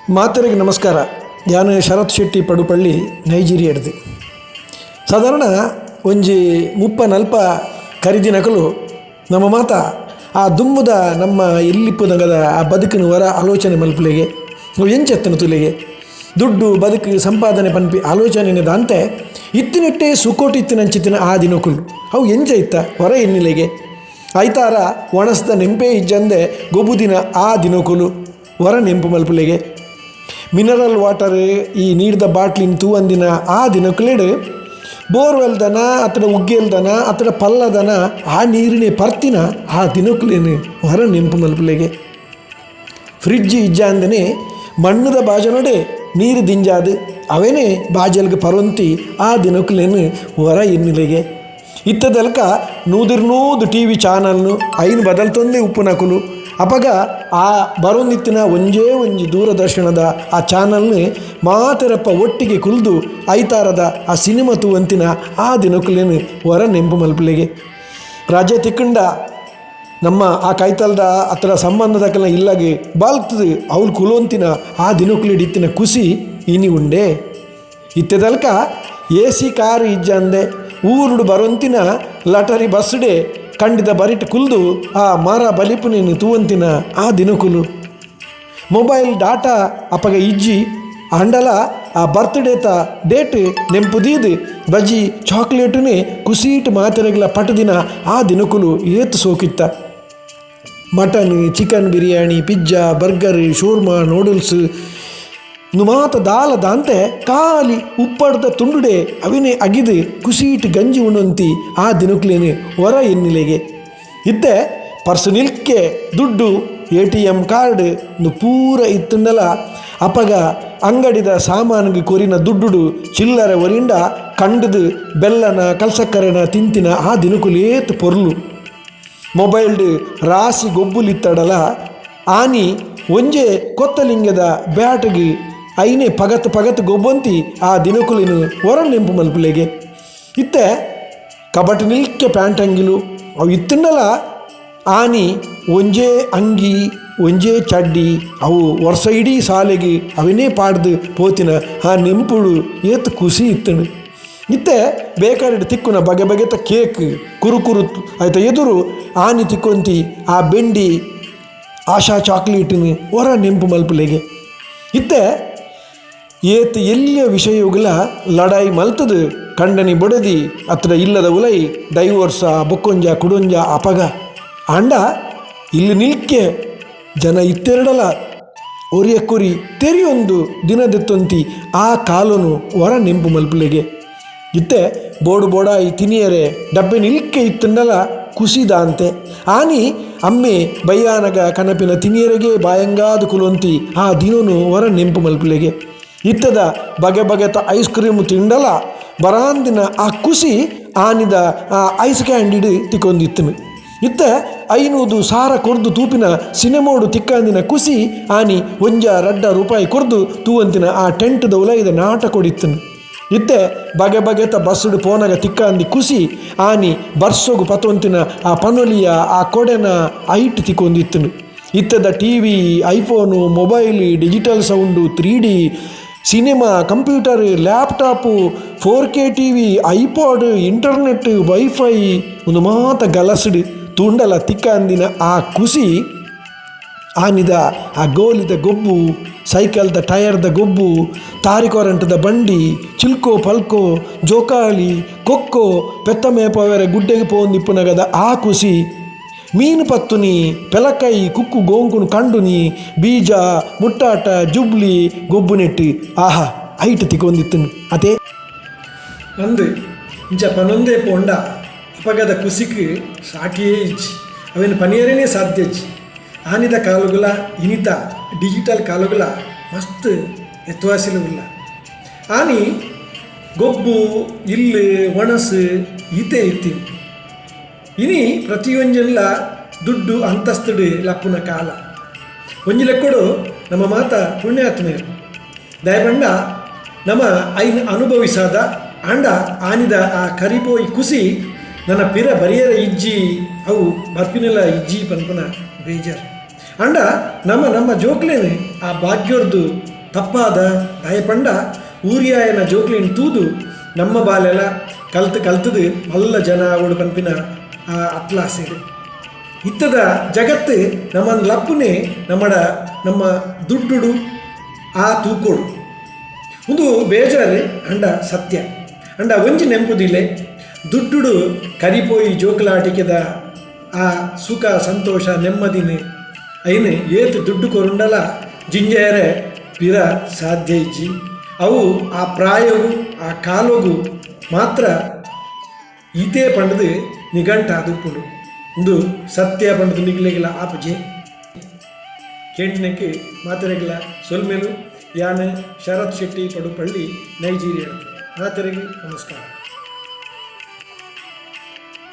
ಮಾತೆರೆಗ್ ನಮಸ್ಕಾರ. ಯಾನ್ ಶರತ್ ಶೆಟ್ಟಿ ಪಡುಪಳ್ಳಿ ನೈಜೀರಿಯಡ್ದ್. ಸಾಧಾರಣ ಒಂಜಿ ಮುಪ್ಪ ನಲ್ಪ ಕರಿದಿನಕುಲು ನಮ್ಮ ಮಾತ ಆ ದುಂಬುದ ನಮ್ಮ ಎಲ್ಲಿಪ್ಪುನಗದ ಆ ಬದುಕಿನ ವರ ಆಲೋಚನೆ ಮಲ್ಪುಲೆಗೆ ಎಂಚೆತ್ತನ ತುಲೆಗೆ ದುಡ್ಡು ಬದುಕು ಸಂಪಾದನೆ ಪನ್ಪಿ ಆಲೋಚನೆ ದಾಂತೆ ಇತ್ತಿನೆಟ್ಟೆ ಸುಕೋಟಿ ಇತ್ತಿನಂಚಿತ್ತಿನ ಆ ದಿನಕುಲು ಅವು ಎಂಚ ಇತ್ತ ಹೊರ ಎನ್ನಿಲೆಗೆ ಐತಾರ ಒಣಸ್ದ ನೆಂಪೇ ಇಜ್ಜಂದೆ ಗೊಬ್ಬುದಿನ ಆ ದಿನಕುಲು ಹೊರ ನೆಂಪು ಮಲ್ಪುಲೆಗೆ ಮಿನರಲ್ ವಾಟರ್ ಈ ನೀರ್ದ ಬಾಟ್ಲಿನ್ ತೂವಂದಿನ ಆ ದಿನಕುಲೆಡ್ ಬೋರ್ವೆಲ್ದನ ಅತ್ತಡ ಉಗ್ಗೇಲ್ದನ ಅತ್ತಡ ಪಲ್ಲದನ ಆ ನೀರಿನ ಪರ್ತಿನ ಆ ದಿನಕುಲೇನು ಹೊರ ನೆಂಪು ಮಲ್ಪುಲೆಗೆ ಫ್ರಿಡ್ಜ್ ಇಜ್ಜಾಂದನೆ ಮಣ್ಣುದ ಬಾಜನೊಡೆ ನೀರು ದಿಂಜಾದು ಅವೇನೆ ಬಾಜಲ್ಗೆ ಪರೊಂತಿ ಆ ದಿನಕುಲೇನು ಹೊರ ಎನ್ನಿಲೆಗೆ ಇತ್ತದಲ್ಕ ನೂದಿರ್ನೂದು ಟಿ ವಿ ಚಾನಲ್ನು ಐನು ಬದಲ್ತೊಂದೇ ಉಪ್ಪುನಕುಲು ಅಪಗ ಆ ಬರೊಂದಿತ್ತಿನ ಒಂಜೇ ಒಂಜಿ ದೂರದರ್ಶನದ ಆ ಚಾನಲ್ನ ಮಾತೆರಪ್ಪ ಒಟ್ಟಿಗೆ ಕುಲ್ದು ಐತಾರದ ಆ ಸಿನಿಮಾ ತೂವಂತಿನ ಆ ದಿನಕುಲೇನು ಹೊರ ನೆಂಪು ಮಲ್ಪುಲೆಗೆ ರಾಜ್ಯ ತಿಕ್ಕಂಡ ನಮ್ಮ ಆ ಕೈತಲ್ದ ಅತ್ರ ಸಂಬಂಧದಕಲ್ನ ಇಲ್ಲಾಗಿ ಬಾಲ್ತದು ಅವ್ಲು ಕುಲೋಂತಿನ ಆ ದಿನಕುಲಿಡ್ ಇತ್ತಿನ ಖುಷಿ ಇನಿ ಉಂಡೆ. ಇತ್ತೆದಲ್ಕ A C car ಇಜ್ಜಂದೆ ಊರುಡು ಬರೊಂತಿನ ಲಟರಿ ಬಸ್ಸುಡೆ ಕಂಡಿದ ಬರಿಟ್ ಕುಲ್ದು ಆ ಮರ ಬಲಿಪುನೇನು ತೂವಂತಿನ ಆ ದಿನಕುಲು ಮೊಬೈಲ್ ಡಾಟಾ ಅಪಗ ಇಜ್ಜಿ ಆಂಡಲ ಆ ಬರ್ತ್ಡೇತ ಡೇಟ್ ನೆಂಪುದೀದ್ ಬಜಿ ಚಾಕ್ಲೇಟುನೇ ಕುಸೀಟ್ ಮಾತೆರೆಗ್ಲ ಪಟದಿನ ಆ ದಿನಕುಲು ಏತ್ ಸೋಕಿತ್ತ. Mutton, chicken biryani, pizza, burger, shawarma, noodles ನುಮಾತ ದಾಲ ದಾಂತೆ ಖಾಲಿ ಉಪ್ಪಡ್ದ ತುಂಡುಡೆ ಅವಿನೇ ಅಗಿದು ಕುಸೀಟ್ ಗಂಜಿ ಉಣಂತಿ ಆ ದಿನಕ್ಲೇನೆ ಹೊರ ಎನ್ನಿಲೆಗೆ. ಇತ್ತೆ ಪರ್ಸ್ ನಿಲ್ಕೆ ದುಡ್ಡು A T M card ಪೂರ ಇತ್ತುಂಡಲ ಅಪಗ ಅಂಗಡಿದ ಸಾಮಾನಿಗೆ ಕೊರಿನ ದುಡ್ಡುಡು ಚಿಲ್ಲರೆ ಒರಿಂಡ ಕಂಡದು ಬೆಲ್ಲನ ಕಲ್ಸಕ್ಕರೆನ ತಿಂತಿನ ಆ ದಿನಕುಲೇತ್ ಪೊರ್ಲು. ಮೊಬೈಲ್ಡ್ ರಾಸಿ ಗೊಬ್ಬುಲಿತ್ತಡಲ ಆನಿ ಒಂಜೆ ಕೊತ್ತಲಿಂಗದ ಬ್ಯಾಟ್ಗೆ ಐನೆ ಪಗತ್ ಪಗತ್ ಗೊಬ್ಬಂತಿ ಆ ದಿನಕುಲಿನ ಹೊರ ನೆಂಪು ಮಲ್ಪುಲೆಗೆ. ಇತ್ತೆ ಕಬಟ್ ನಿಲ್ಕೆ ಪ್ಯಾಂಟ್ ಅಂಗಿಲು ಅವು ಇತ್ತುಂಡಲ ಆನಿ ಒಂಜೇ ಅಂಗಿ ಒಂಜೇ ಚಡ್ಡಿ ಅವು ವರ್ಷ ಇಡೀ ಸಾಲೆಗೆ ಅವಿನೇ ಪಾಡ್ದು ಪೋತಿನ ಆ ನೆಂಪುಡು ಏತ್ ಖುಷಿ ಇತ್ತುಂಡು. ಇತ್ತೆ ಬೇಕಾರಿಡ್ ತಿಕ್ಕುನ ಬಗೆ ಬಗೆತ ಕೇಕ್ ಕುರುಕುರು ಆಯ್ತ ಎದುರು ಆನಿ ತಿಕ್ಕೊಂತಿ ಆ ಬೆಂಡಿ ಆಶಾ ಚಾಕ್ಲೇಟಿನ ಹೊರ ನೆಂಪು ಮಲ್ಪುಲೆಗೆ. ಇತ್ತೆ ಏತ್ ಎಲ್ಲಿಯ ವಿಷಯಗಳ ಲಡಾಯಿ ಮಲ್ತದು ಕಂಡನಿ ಬೊಡದಿ ಅತ್ರ ಇಲ್ಲದ ಉಲೈ ಡೈವೋರ್ಸ ಬೊಕ್ಕೊಂಜ ಕುಡೊಂಜ ಅಪಗ ಆಂಡ ಇಲ್ಲಿ ನಿಲ್ಕೆ ಜನ ಇತ್ತೆರಡಲ ಒರಿಯ ಕುರಿ ತೆರಿಯೊಂದು ದಿನದೆತ್ತೊಂತಿ ಆ ಕಾಲನು ಹೊರ ನೆಂಪು ಮಲ್ಪುಲೆಗೆ. ಇತ್ತೆ ಬೋಡು ಬೋಡಾಯಿ ತಿನಿಯರೆ ಡಬ್ಬೆ ನಿಲ್ಕೆ ಇತ್ತಂಡಲ ಕುಸಿದಾಂತೆ ಆನಿ ಅಮ್ಮೆ ಬಯ್ಯಾನಗ ಕನಪಿನ ತಿನಿಯರೆಗೆ ಬಾಯಂಗಾದು ಕುಲೊಂತಿ ಆ ದಿನನು ಹೊರ ನೆಂಪು ಮಲ್ಪುಲೆಗೆ. ಇತ್ತದ ಬಗೆ ಬಗೆತ ಐಸ್ ಕ್ರೀಮ್ ತಿಂಡಲ ಬರಾಂದಿನ ಆ ಖುಷಿ ಆನಿದ ಆ ಐಸ್ ಕ್ಯಾಂಡಿಡ್ ತಿಕ್ಕೊಂದಿತ್ತನು. ಇತ್ತೆ 500 ಸಾರ ಕೊರ್ದು ತೂಪಿನ ಸಿನೆಮೋಡು ತಿಕ್ಕಂದಿನ ಖುಷಿ ಆನಿ ಒಂಜ ರಡ್ಡ ರೂಪಾಯಿ ಕೊರ್ದು ತೂವಂತಿನ ಆ ಟೆಂಟ್ದ ಉಲೈದ ನಾಟ ಕೊಡಿತ್ತನು. ಇತ್ತೆ ಬಗೆ ಬಗೆತ ಬಸ್ಸುಡು ಪೋನಗ ತಿಕ್ಕಂದಿ ಖುಷಿ ಆನಿ ಬರ್ಸೊಗು ಪತೊಂತಿನ ಆ ಪನೊಲಿಯ ಆ ಕೊಡೆನ ಐಟ್ ತಿಕ್ಕೊಂದಿತ್ತನು. ಇತ್ತದ T V, iPhone, mobile, digital sound, 3D cinema, computer, laptop, 4K T V, iPod, internet, wifi ಒಂದು ಮಾತ ಗಲಸುಡು ತೂಂಡಲ ತಿಕ್ಕಂದಿನ ಆ ಖುಷಿ ಆನಿದ ಆ ಗೋಲಿದ ಗೊಬ್ಬು, ಸೈಕಲ್ದ ಟಯರ್ದ ಗೊಬ್ಬು, ತಾರಿಕೊರಂಟದ ಬಂಡಿ, ಚಿಲ್ಕೋ ಪಲ್ಕೋ, ಜೋಕಾಲಿ, ಕೊಕ್ಕೋ, ಪೆತ್ತ ಮೇಪವೆರೆ ಗುಡ್ಡೆಗೆ ಪೋಂದಿಪ್ಪುನಗದ ಆ ಖುಷಿ, ಮೀನು ಪತ್ತುನಿ, ಪೆಲಕೈ ಕುಕ್ಕು ಗೋಂಕುನು ಕಂಡುನಿ, ಬೀಜ ಮುಟ್ಟಾಟ, ಜುಬ್ಲಿ ಗೊಬ್ಬುನೆಟ್ಟಿ ಆಹಾ ಐಟ್ ತಿಕ್ಕೊಂದಿತ್ತನು. ಅದೇ ಅಂದು ಇಂಚ ಪನೊಂದೇ ಪೋಂಡ ಅಪಗದ ಕುಸಿಕ್ ಸಾಟಿಯೇ ಇಜ್ಜಿ, ಅವೇನು ಪನಿಯರೇನೇ ಸಾಧ್ಯ ಇಜ್ಜಿ. ಆನಿದ ಕಾಲುಗಳ ಇನಿತ ಡಿಜಿಟಲ್ ಕಾಲುಗಳ ಮಸ್ತ್ ಎತ್ವಾಸಿಲುಲ್ಲ. ಆನಿ ಗೊಬ್ಬು ಇಲ್ಲು ಒಣಸು ಈತೆ ಇತ್ತೀನಿ. ಇನಿ ಪ್ರತಿಯೊಂಜೆಲ್ಲ ದುಡ್ಡು ಅಂತಸ್ತುಡು ಲಪ್ಪುನ ಕಾಲ. ಒಂಜಿ ಲೆಕ್ಕಡು ನಮ್ಮ ಮಾತ ಪುಣ್ಯಾತ್ಮೆಯರು ದಯಬಂಡ ನಮ್ಮ ಐನ್ ಅನುಭವಿಸಾದ ಆಂಡ ಆನಿದ ಆ ಕರಿಪೋಯಿ ಖುಷಿ ನನ್ನ ಪಿರ ಬರಿಯರ ಇಜ್ಜಿ, ಅವು ಬರ್ಪಿನೆಲ್ಲ ಇಜ್ಜಿ ಪನ್ಪನ ಬೇಜಾರು. ಆಂಡ ನಮ ನಮ್ಮ ಜೋಕ್ಲೆನ್ ಆ ಭಾಗ್ಯೊರ್ದು ತಪ್ಪಾದ ದಾಯೆ ಪಂಡ ಊರ್ಯಾಯನ ಜೋಕ್ಲೆನ್ ತೂದು ನಮ್ಮ ಬಾಲೆಲ ಕಲ್ತ್ ಕಲ್ತ್ದ್ ಮಲ್ಲ ಜನ ಆವೊಡು ಪನ್ಪಿನ ಆ ಅತ್ಲಾಸೆಡ್ ಇತ್ತದ ಜಗತ್ತ್ ನಮನ್ ಲಪ್ಪುನೆ ನಮಡ ನಮ್ಮ ದುಡ್ಡುಡು ಆ ತೂಕೊಡು. ಉಂದು ಬೇಜಾರ್ ಆಂಡ ಸತ್ಯ. ಆಂಡ ಒಂಜಿ ನೆಂಪುದಿಲೆ ದುಡ್ಡುಡು ಕರಿಪೋಯಿ ಜೋಕುಲಾಟಿಕೆದ ಆ ಸುಖ ಸಂತೋಷ ನೆಮ್ಮದಿನ್ ಐನ್ ಏತ್ ದುಡ್ಡು ಕೊರುಂಡಲ ಜಿಂಜೆರೆ ಪಿರ ಸಾಧ್ಯ ಇಜ್ಜಿ. ಅವು ಆ ಪ್ರಾಯೊಗು ಆ ಕಾಲೊಗು ಮಾತ್ರ ಈತೇ ಪಂಡ್ದ್ ನಿಘಂಟ್ ಆದುಪ್ಪುಂಡು. ಉಂದು ಸತ್ಯ ಪಂಡ್ದ್ ನಿಕ್ಲೆಗ್ಲ ಆಪುಜಿ. ಕೇಂಡಿನೆಕ್ ಮಾತೆರೆಗ್ಲ ಸೊಲ್ಮೆಲು. ಯಾನ್ ಶರತ್ ಶೆಟ್ಟಿ ಪಡುಪಳ್ಳಿ ನೈಜೀರಿಯಾಡ್ದ್. ಮಾತೆರೆಗ್ ನಮಸ್ಕಾರ.